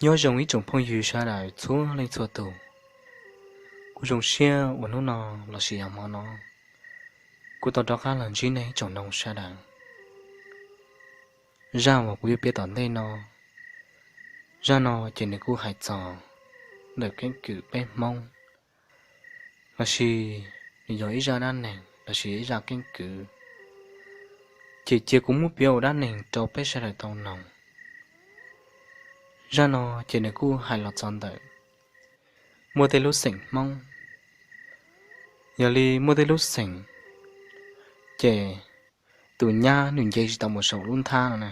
Nyob zoo ib tsoom phooj ywg sawv daws txhua leej txhua tus. Kuv zoo siab uas hnub no lossis yog hmo no kuv tau rov qab los ntsib nej ib tsoom noog sawv daws. Zaj uas kuv yuav piav tom ntej no, zaj no ces nws kuj hais txog ntawm keeb kwm peb Hmoob, lossis nws yog ib zaj dab neeg lossis ib zaj keeb kwm, ces cia kuv muab piav ua dab neeg rau peb sawv daws tau noog. Zaj no ces nws kuj hais los txog ntawm muaj tej lub xeem Hmoob, yog li muaj tej lub xeem ces tus nyab nws nce tsis tau mus saum lub nthab no na.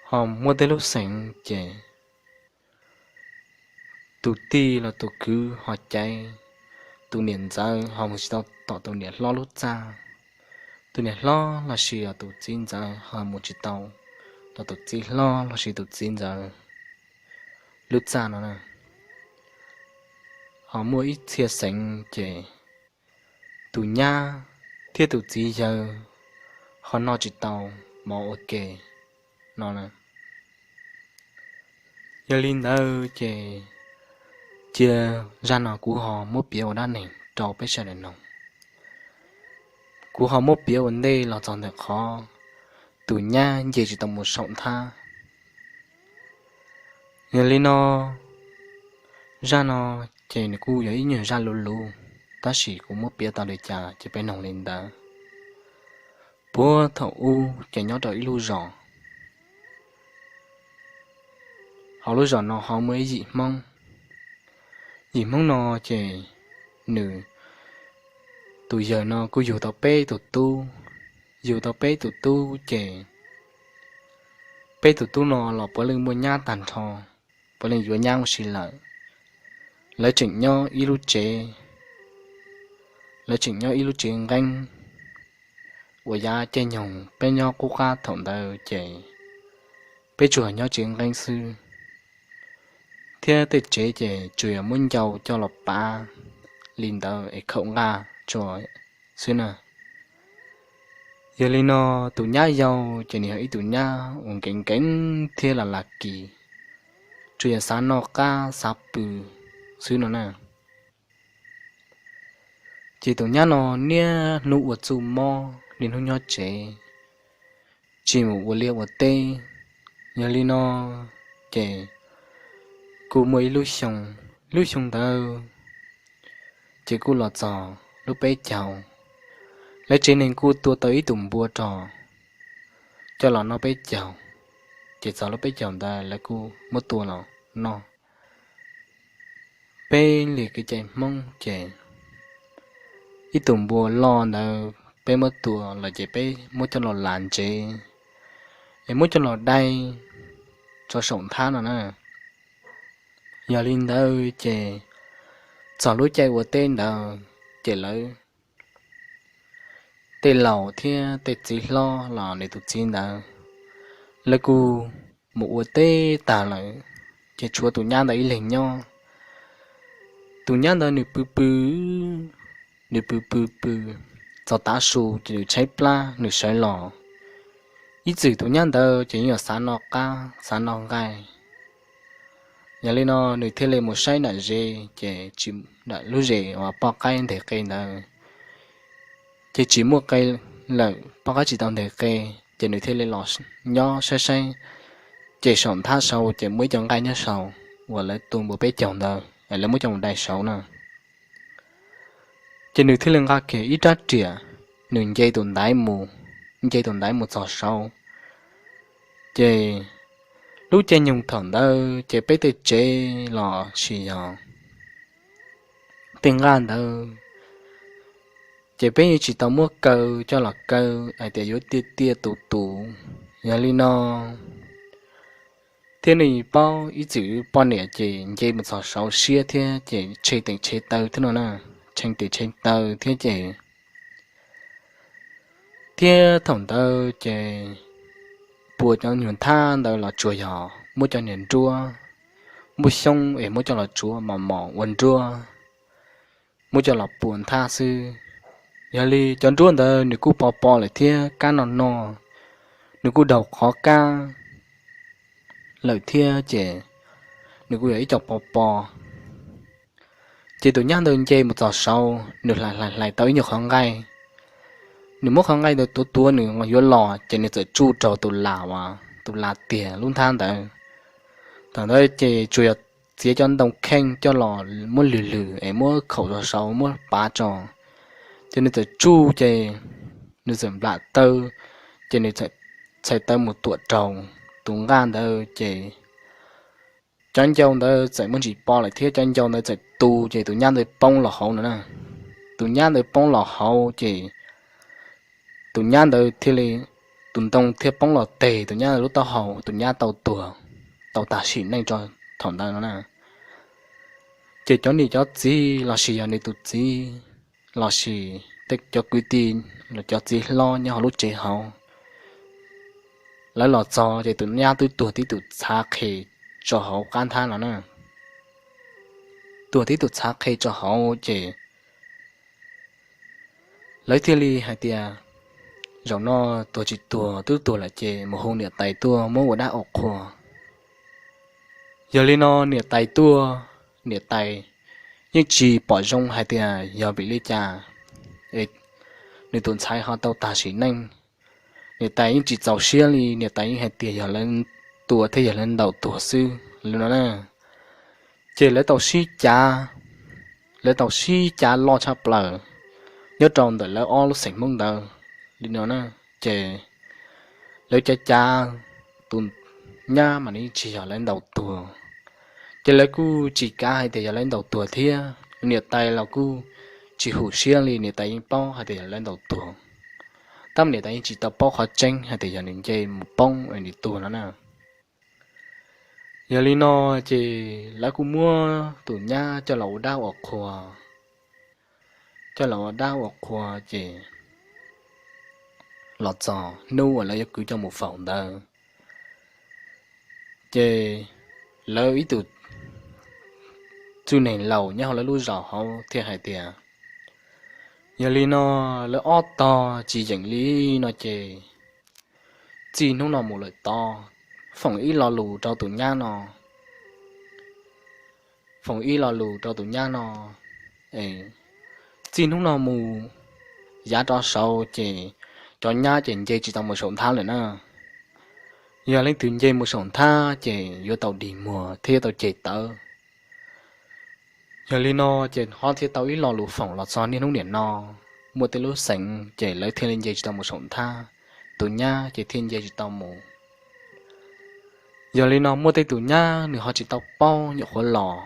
Ho muaj tej lub xeem ces tus tij los tus kwv ho caiv tus niam ntxawv ho mus tsis tau tom tus niam hlob lub txaj, tus niam hlob lossis tus txiv ntxawv ho mus tsis tau tom tus txiv hlob lossis tus txiv ntxawv lub txaj no na. Ho muaj ib txhia xeem ces tus nyab thiab tus txiv yawg ho noj tsis tau mov ua ke no. Yog li ntawd ces cia zaj no kuv ho muab piav ua dab neeg rau peb sawv daws noog. Kuv ho muab piav ua ntej los txog ntawm qhov tus nyab nce tsis tau mus saum nthab. Yog li no, zaj no ces nws kuj yog ib nyuag zaj luv luv, tab sis kuv muab piav tau li cas ces peb noog li ntawd. Puag thaum ub ces nyob rau ib lub zos, hauv lub zos no ho muaj ib yim Hmoob. Yim Hmoob no ces nws, tus yawg no kuj yug tau peb tus tub. Yug tau peb tus tub ces peb tus tub no los puav leej muaj nyab tag nrho, puav leej yuav nyab ua si lawm. Lawv tseem nyob ib lub tsev, lawv tseem nyob ib lub tsev nqeeb uas yav caij nyoog peb nyob qub qab thaum ntawd ces peb tsuas nyob tsev nqeeb xwb, thiab tej tsev ces tsuas yog muab ncau coj los pav li ntawd es khaum nqaj tso xwb na. Yog li no, tus nyab yau ces nws yog ib tus nyab uas nkees nkees thiab las las kis, tsuas yog xav noj qab xav pw xwb no na. Ces tus nyab no niaj hnub ua txuj mob, niaj hnub nyob tsev, tsis mus ua liaj ua teb. Yog li no ces kuj muaj ib lub xyoo, lub xyoo ntawd ces kuj los txog lub peb caug, lawv tsev neeg kuj tua tau ib tus npua rog coj los noj peb caug. Ces txog lub peb caug ntawd lawv kuj muab tua los noj. Peb li kev cai Hmoob ces ib tus npua loj ntawd peb muab tua los ces peb muab coj los las ntsev es muab coj los dai tso saum nthab no na. Yog li ntawd ces txog lub caij ua teb ntawd ces lawv tej laus thiab tej txiv hlob los nws tus txiv ntawd, lawv kuj mus ua teb tag lawm, ces tshuav tus nyab ntawd ib leeg nyob. Tus nyab ntawd nws pw pw, nws pw pw pw, txog tav su ces nws tshaib plab nws sawv los. Ib txwm tus nyab ntawd ces yeej yog xav noj qab xav noj nqaij. Yog li no nws thiaj li mus saib nram ze, ces tsis, nram lub zes uas poj qaib nteg qe ntawd, ces tsis muaj qe lawm, poj qaib tsis tau nteg qe, ces nws thiaj li los nyob saib saib, ces saum nthab saud ces muaj ib co nqaij nyob saud uas lawv tua npua peb caug ntawd es lawv muab coj mus dai saud na. Ces nws thiaj li nqa kiag ib rab riam, nws nce tus ntaiv mus, nce tus ntaiv mus txog saud. Ces lub caij nyoog thaum ntawd ces peb tej tsev los sis yog tej nqaj ntawd ces peb yeej tsis tau muab kaw coj los kaw hais tias yuav tiaj tiaj tus tus. Yog li no thiab nws paub ib txwm poj niam ces nce mus txog saud siab thiab ces tshee tes tshee taw thiab no na, tshee tes tshee taw thiab ces thiab thaum ntawd ces puas cov nyuag nthab ntawd los tsuas yog muab cov niag nruab, muab xyoob es muab coj los tsuav mos mos ua nruab, muab coj los puas nthab xwb. Yog li cov nruab ntawd nws kuj pov pov lawm thiab kab noj noj, nws kuj daug qhov kab. lawm thiab ces nws kuj yog ib co pob pob. Ces tus nyab ntawd nce mus txog saud, nws hlais hlais hlais tau ib nyuag qhov nqaij. Nws muab qhov nqaij ntawd tuav tuav nws yuav los ces nws txawm tsuj rau tus las uas tus las tiag lub nthab ntawd. Thaum ntawd ces tsuas yog txiav cov ntoo kheej coj los muab lwg lwg es muab khaum rau saud muab pav tso. Ces nws txawm tsuj ces nws txawm nplam taw, ces nws txhais taw mus tuam rau tus nqaj ntawd ces cov ncau ntawd txawm muaj ntsis po lawm thiab cov ncau ntawd txawm tu ces tus nyab ntawd poob los hauv no na. Tus nyab ntawd poob los hauv ces tus nyab ntawd thiaj li, tus ntoo thiaj poob los teg tus nyab ntawd lub taub hau, tus nyab tau tuag, tau tag sim neej thaum ntawd no na. Ces cov niam cov txiv los sis yog nws tus txiv los sis tej cov kwv tij, cov txiv hlob nyob hauv lub tsev hauv, lawv los txog ces tus nyab twb tuag tib tug txhav qhe rau hauv qab nthab no na. Tuag tib tug txhav qhe rau hauv ces lawv thiaj li hais tias, zaum no tuag tsis tuag twb tuag lawm ces mus hu niam tais tuaj muab ua dab ua qhua. Yog li no niam tais tuaj, niam tais yeej tsis pom zoo hais tias yog vim li cas nws tus ntxhais ho tau tag sim neej. Niam tais yeej tsis txaus siab li, niam tais yeej hais tias yog lawv tua thiab yog lawv ntaus tuag xwb li no na. Ces lawv tau sib cav, lawv tau sib cav loj tshaj plaws nyob rau ntawm lawv ob lub xeem Hmoob ntawd li no na. Ces lawv cav cav tus nyab mas nws yeej tsis yog lawv ntaus tuag, ces lawv kuj tsis kav hais tias yog lawv ntaus tuag thiab, niam tais los kuj tsis hum siab li, niam tais yeej paub hais tias yog lawv ntaus tuag, tab mas niam tais yeej tsis tau paub qhov tseeb hais tias yog nws nce mus poob nws tuag no na. Yog li no ces lawv kuj muab tus nyab coj los ua dab ua qhua, coj los ua dab ua qhua ces los txog hnub uas lawv yuav kwv coj mus faus ntawd, ces lawv ib tug txwj neeg laus nyob hauv lawv lub zos hauv thiaj hais tias, yog li no lawv ob tog tsis yeem li no ces txij hnub no mus lawm tod, foom ib lo lus rau tus nyab no, foom ib lo lus rau tus nyab no, txij hnub no mus yav rov saud ces cov nyab ces nce tsis tau mus saum nthab lawm na. Yog leej twg nce mus saum nthab ces yuav tau dig muag thiab yuav tau ceg tawv. Yog li no ces ho thiaj tau ib lo lus foom los txog niaj hnub niam no, muaj tej lub xeev ces lawv thiaj li nce tsis tau mus saum nthab, tus nyab ces thiaj nce tsis tau mus. Yog li no muaj tej tus nyab nws ho tsis tau paub nyuam qhuav los,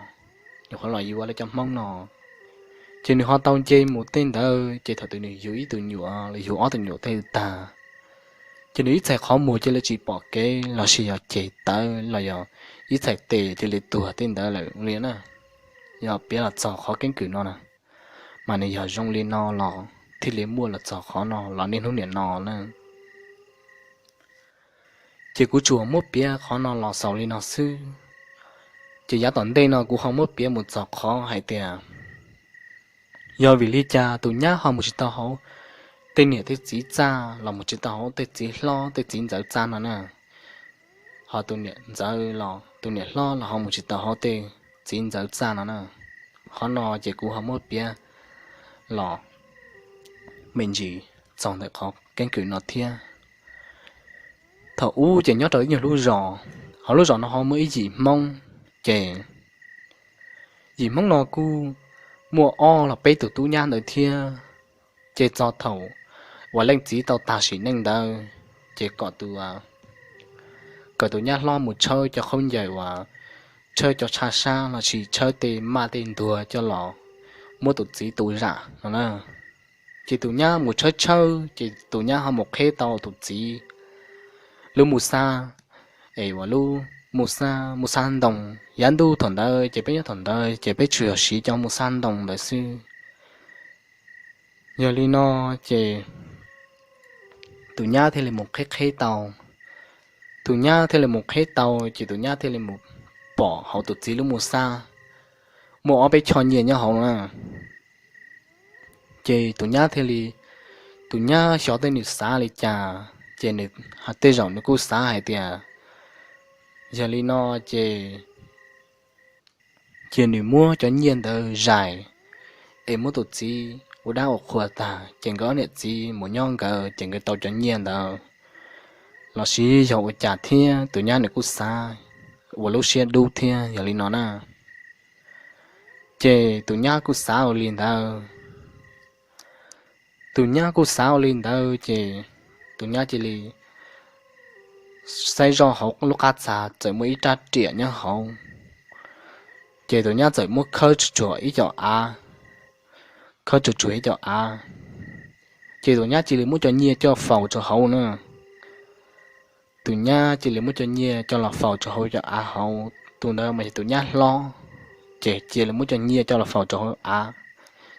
nyuam qhuav los yuav lawv cov Hmoob no, ces nws ho tau nce mus tej ntawd ces thaum twg nws yug ib tug nyuam los yug ob tug nyuam tej tag, ces nws ib txhais qhov muag cia li tsis pom kev los sis yog ceg tawv los yog ib txhais tes cia li tuag tej ntawd lawm li na. Yog piav los txog qhov keeb kwm no na, mas nws yog zoo li no los thiaj li muaj los txog qhov no los niaj hnub niam no na. Ces kuv tsuas muab piav qhov no los xaus li no xwb. Ces yav tom ntej no kuv ho muab piav mus txog qhov hais tias, yog vim li cas tus nyab ho mus tsis tau hauv tej niam tej txiv txaj los mus tsis tau hauv tej txiv hlob tej txiv ntxawm txaj no na. Ho tus niam ntxawm los tus niam hlob los ho mus tsis tau hauv tej txiv ntxawm txaj no na. Qhov no ces kuv ho muab piav los me ntsis txog ntawm qhov keeb kwm no thiab. Thaum ub ces nyob rau ib nyuag lub zos, hauv lub zos no ho muaj ib yim Hmoob, ces yim Hmoob no kuj muaj ob los peb tug tub nyab ntawd thiab. Ces txog thaum uas leej txiv tau tag sim neej ntawd, ces kom tus, kom tus nyab hlob mus tshawb cov khaub ncaws uas tshawb cov tshaj sab los sis tshawb tej maj tej ntuag coj los muab tus txiv tu zam no na. Ces tus nyab mus tshawb tshawb ces tus nyab ho mus qheb tau tus txiv lub mus xab, es uas lub mus xab, mus xab ntoo. Yav ntuj thaum ntawd ces peb nyob thaum ntawd ces peb tsuas yog siv cov mus xab ntoo ntawd xwb. Yog li no ces tus nyab thiaj li mus qheb qheb tau. Tus nyab thiaj li mus qheb tau ces tus nyab thiaj li mus pom hauv tus txiv lub mus xab muaj ob peb choj nyiaj nyob hauv na. Ces tus nyab thiaj li, tus nyab xyov tej nws xav li cas, ces nws, tej zaum nws kuj xav hais tias Yog li no ces, ces nws muab cov nyiaj ntawd zais es muab tus txiv ua dab ua qhua tag, ces nkawd ob niam txiv mus nyob nkawd ces nkawd tau cov nyiaj ntawd los sis yog ua cas thiab tus nyab nws kuj xav ua lub siab dub thiab yog li no na. Ces tus nyab kuj xav ua li ntawd. Tus nyab kuj xav ua li ntawd ces tus nyab cia li saib zoj hauv lub qab txag txawm muaj ib rab riam nyob hauv. Ces tus nyab txawm muab khawb tsuag tsuag ib co av, khawb tsuag tsuag ib co av, ces tus nyab cia li muab cov nyiaj coj faus rau hauv na. Tus nyab cia li muab cov nyiaj coj los faus rau hauv cov av hauv. Tus ntawd mas yog tus nyab hlob, ces cia li muab cov nyiaj coj los faus rau hauv av,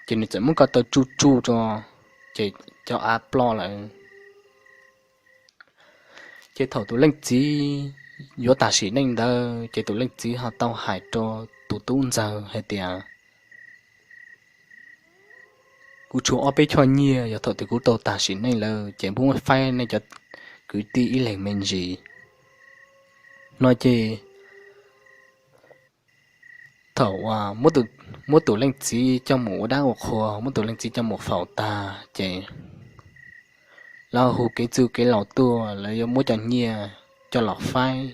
ces nws txawm muab ko taw tsuj tsuj rau, ces cov av ploj lawm. Ces thaum tus leej txiv yuav tag sim neej ntawd ces tus leej txiv ho tau hais rau tus tub ntxawg hais tias, kuv tshuav ob peb choj nyiaj, yog thaum twg kuv tau tag sim neej lawm ces muab faib nej cov kwv tij ib leeg me ntsis no ces thaum muab tus leej txiv coj mus ua dab ua qhua, muab tus leej txiv coj mus faus tag ces lawv hu kev txwj kev laus tuaj, lawv yuav muab cov nyiaj coj los faib.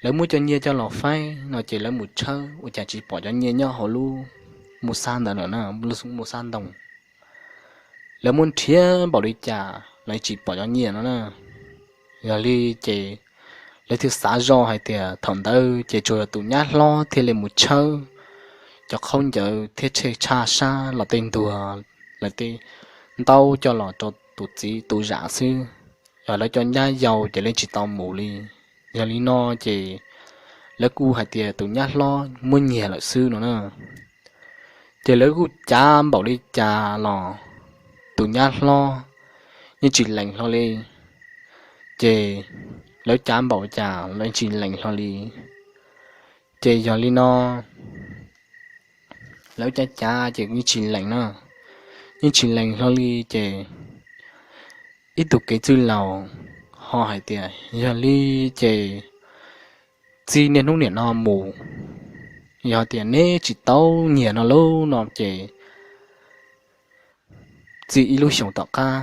Lawv muab cov nyiaj coj los faib no ces lawv mus tshawb ua cas tsis pom cov nyiaj nyob hauv lub mus xab ntawd lawm na, mus xab ntoo. Lawv muab nrhiav npaum li cas los tsis pom cov nyiaj no na. Yog li ces lawv thiaj xav zoj hais tias thaum ntawd ces tsuas yog tus nyab hlob thiaj li mus tshawb cov khaub ncaws thiab tsheb tshaj sab los tej ntuag, lawv tej ntaub coj los rau tus txiv tus zam xwb. Yog lawv cov nyab yau ces lawv tsis tau mus li. Yog li no ces lawv kuj hais tias tus nyab hlob muab nyiag lawm xwb no na. Ces lawv kuj cav npaum li cas los tus nyab hlob yeej tsis lees hlo li. Ces lawv cav npaum cas los yeej tsis lees hlo li. Ces yog li no lawv cav cav ces yeej tsis lees na, yeej tsis lees hlo li ces ib tug kev txwj laus ho hais tias yog li ces txij niaj hnub niam no mus, yog tias neb tsis tau nyiag no lub no ces txij ib lub xyoos tom qab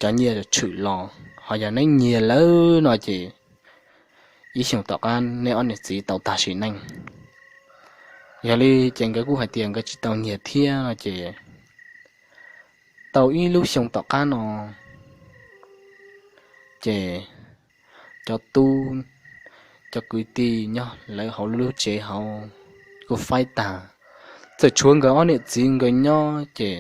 cov nyiaj tshwm los, ho yog neb nyiag lawm no ces ib xyoos tom qab neb ob niam txiv tau tag sim neej. Yog li ces nkawd kuj hais tias nkawd tsis tau nyiag thiab no ces tau ib lub xyoo tom qab no ces cov tub cov kwv tij nyob lawv hauv lub tsev hauv kuj faib tag, txawm tshuav nkawd ob niam txiv nkawd nyob ces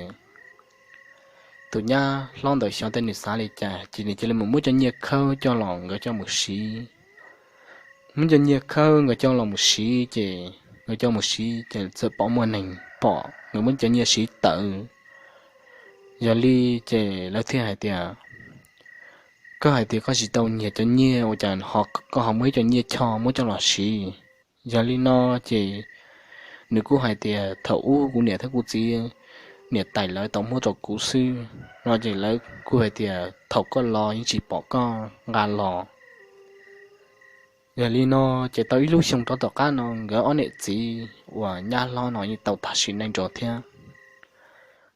tus nyab hlob ntawd xyov tej nws xav li cas ces nws cia li mus muab cov nyiaj khawb coj los nkawd coj mus siv. Muab cov nyiaj khawb nkawd coj los mus siv ces nkawd coj mus siv ces txawm pom muaj neeg pom nkawd muab cov nyiaj siv tawm. Yog li ces lawv thiaj hais tias, koj hais tias koj tsis tau nyiag cov nyiaj ua cas koj ho muab ib cov nyiaj choj muab coj los siv? Yog li no ces nws kuj hais tias thaum ub kuv niam thiab kuv txiv niam tais lawv tau muab rau kuv xwb no ces lawv kuj hais tias thaum koj los yeej tsis pom koj nqa los. Yog li no ces tau ib lub xyoo rov tom qab no nkawd ob niam txiv uas nyab hlob no yeej tau tag sim neej rau thiab.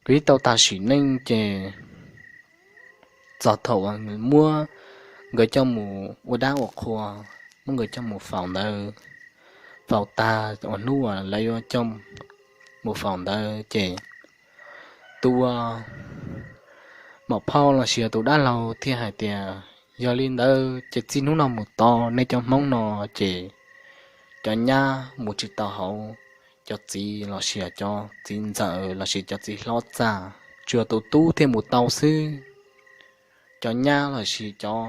Nkawd yeej tau tag sim neej ces txog thaum uas muab nkawd coj mus ua dab ua qhua, muab nkawd coj mus faus ntawd, faus tag uas hnub uas lawv yuav coj mus faus ntawd ces tus uas maum phauj los sis yog tus dab laug thiaj hais tias, yog li ntawd ces txij hnub no mus tod nej cov Hmoob no ces cov nyab mus tsis tau hauv cov txiv los sis cov txiv ntxawm los sis cov txiv hlob txaj, tsuas yog tus tub thiaj mus tau xwb. Cov nyab los sis cov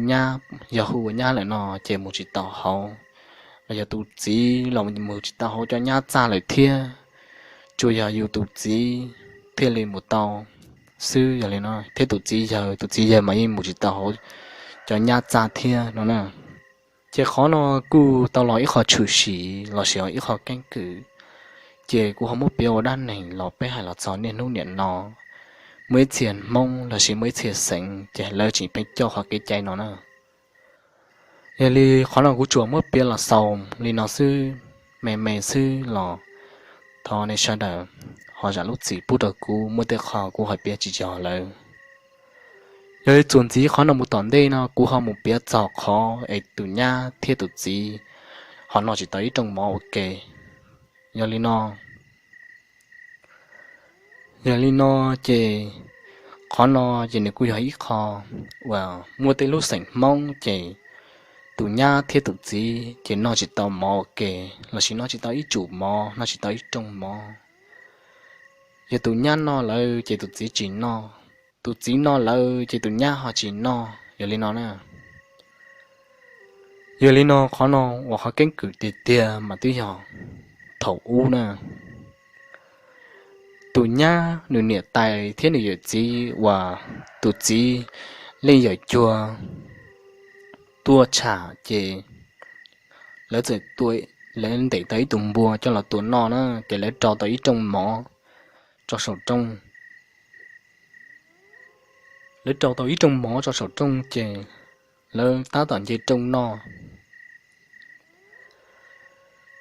nyab yog hu ua nyab lawm no ces mus tsis tau hauv, los yog tus txiv los mus tsis tau hauv cov nyab txaj lawm thiab. Tsuas yog yus tus txiv thiaj li mus tau xwb. Yog li no thiab tus txiv yawg, tus txiv yawg mas yeej mus tsis tau hauv cov nyab txaj thiab no na. Ces qhov no kuj tau los ib qho tshwm sim los sis ib qho keeb kwm, ces kuv ho muab piav ua dab neeg los peb hais los txog niaj hnub niam no, muaj ib txhia Hmoob los sis muaj ib txhia xeev ces lawv tseem pheej coj qhov kev cai no na. Yog li qhov no kuv tsuas muab piav los xaus li no xwb, me me xwb los thov nej sawv daws ho zam lub txim pub rau kuv, muaj tej qho kuv hais piav tsis yog lawm. Yog li txuas ntxiv qhov no mus tom ntej no kuv ho mus piav txog qhov es tus nyab thiab tus txiv ho noj tsis tau ib rooj mov ua ke. Yog li no, yog li no ces qhov no ces nws kuj yog ib qho uas muaj tej lub xeem Hmoob ces tus nyab thiab tus txiv ces noj tsis tau mov ua ke, lossis noj tsis tau ib tsum mov, noj tsis tau ib rooj mov. Yog tus nyab noj lawm ces tus txiv tsis noj, tus txiv noj lawm ces tus nyab ho tsis noj, yog li no na. Yog li no qhov no uas qhov keeb kwm tiag tiag mas twb yog thaum ub na, tus nyab nws niam tais thiab nws yawm txiv uas tus txiv leej yawm cuag tuaj tsham ces lawv txawm, lawv ntes tau ib tug npua coj los tua noj na, ces lawv rau tau ib rooj mov rau saum rooj. Lawv rau tau ib rooj mov rau saum rooj ces lawv tab tom nce rooj noj.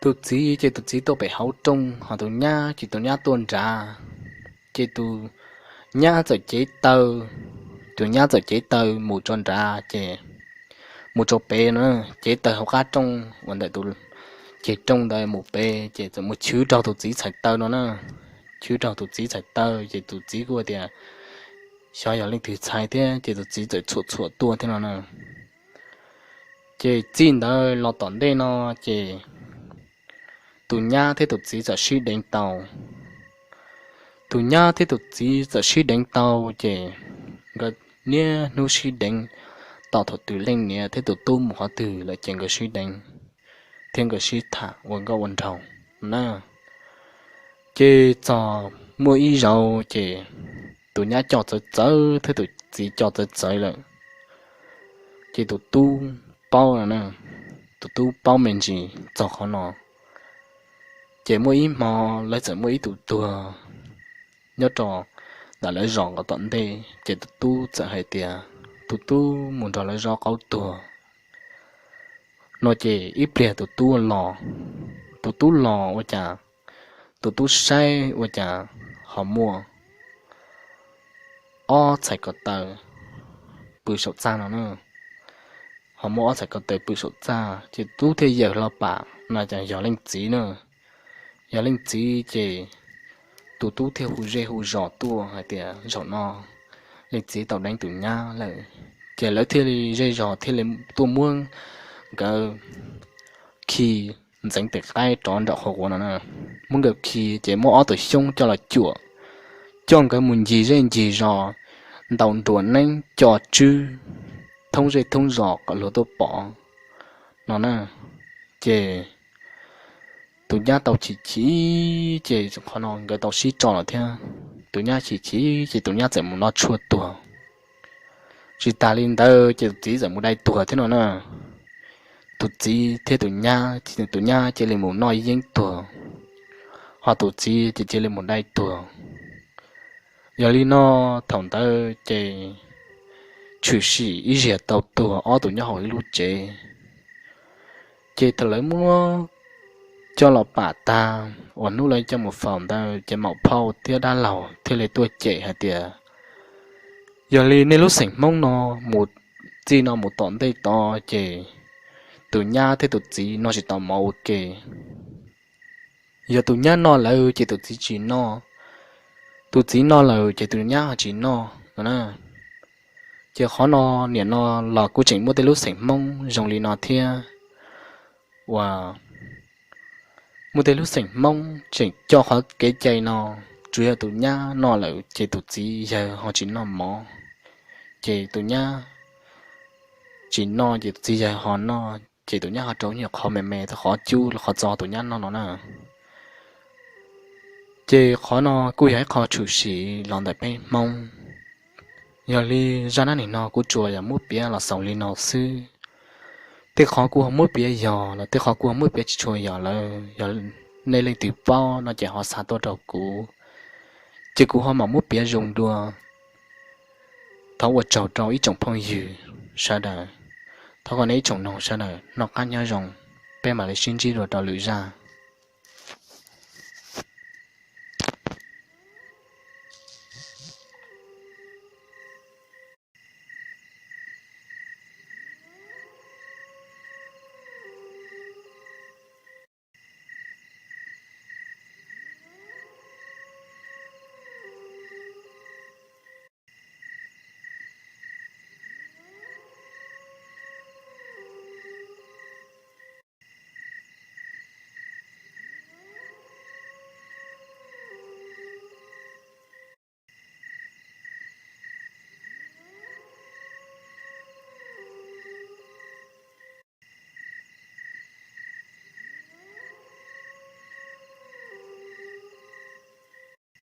Tus txiv ces tus txiv tuaj pem hauv rooj, ho tus nyab ces tus nyab tuaj nrad. Ces tus nyab txawm cev taw, tus nyab txawm cev taw mus rau nrad ces mus rau pem no, cev taw hauv qab rooj uas ntawm tus ceg rooj ntawd mus pem ces txawm mus chwv rau tus txiv txhais taw no na. Chwv rau tus txiv txhais taw ces tus txiv kuj tias xyov yog leej twg txhais thiab ces tus txiv txawm txhuam txhuam tuaj thiab no na. Ces txij ntawd los tom ntej no ces tus nyab thiab tus txiv txawm sib deev tau. Tus nyab thiab tus txiv txawm sib deev tau ces nkawd niaj hnub sib deev tos thaum twg leej niam thiab tus tub mus qhov twg lawm ces nkawd sib deev thiab nkawd sib tham ua nkauj ua nraug na. Ces txog muaj ib zaug ces tus nyab coj txawv txawv thiab tus txiv coj txawv txawv lawm. Ces tus tub paub no, tus tub paub me ntsis txog qhov no. Ces muaj ib hmo lawv txawm muaj ib tug tuag nyob rau ntawm lawv zos nkaus tom ntej, ces tus tub txawm hais tias tus tub mus nrog lawv zov qaub tuag no ces ib pliag tus tub los, tus tub los ua cas, tus tub saib ua cas ho muaj ob txhais ko taw pw saum txaj no na. Ho muaj ob txhais ko taw pw saum txaj ces tub thiaj yaws hlo pam no cas yog leej txiv na. Yog leej txiv ces tus tub thiaj hu zej hu zos tuaj hais tias zaum no leej txiv tau deev tus nyab lawm. Ces lawv thiaj li zej zos thiaj li tuaj muab nkawd khi ntxeev tes qaib rov nraum qhov quav no na. Muab nkawd khi ces muab ob tug xyoob coj los cuam, coj nkawd mus ncig zej ncig zos, ntaus nruas neeb co tswb thoob zej thoob zos kom luag tuaj pom no na. Ces tus nyab tau chim chim ces qhov no nkawd tau sib tso lawm thiab. Tus nyab chim chim ces tus nyab txawm mus noj tshuaj tuag. Tsis tas li ntawd ces tus txiv txawm mus dai tuag thiab no na. Tus txiv thiab tus nyab, tus nyab cia li mus noj yeeb tuag, ho tus txiv ces cia li mus dai tuag. Yog li no thaum ntawd ces tshwm sim ib zaug tau tuag ob tug nyob hauv ib lub tsev. Ces thaum lawv muab coj los pam tag uas hnub lawv coj mus faus ntawd ces maum phauj thiab dab laug thiaj li tuaj cem hais tias yog li nej lub xeem Hmoob no mus txij no mus tom ntej tod ces tus nyab thiab tus txiv noj tsis tau mov ua ke. Yog tus nyab noj lawm ces tus txiv tsis noj, tus txiv noj lawm ces tus nyab tsis noj no na. Ces qhov no, nim no los kuj tseem muaj tej lub xeem Hmoob zoo li no thiab, uas muaj tej lub xeem Hmoob tseem coj qhov kev cai no, tsuas yog tus nyab noj lawm ces tus txiv yawg ho tsis noj mov, ces tus nyab tsis noj ces tus txiv yawg ho noj, ces tus nyab ho rau nyuag qhov me me thiab qhov cub qhov txo tus nyab noj no na. Ces qhov no kuj yog ib qho tshwm sim los ntawm peb Hmoob. Yog li zaj dab neeg no kuv tsuas yog muab piav los xaus li no xwb. Tej qhov kuv ho muab piav yog los tej qhov kuv ho muab piav tsis tshua yog lawm, yog nej leej twg paub no ces ho xa tuaj rau kuv, ces kuv ho mam muab piav zoo dua. Thov ua tsaug rau ib tsoom phooj ywg sawv daws, Thov kom nej ib tsoom noog sawv daws noj qab nyob zoo, peb mam li sib ntsib dua rau lwm zaj.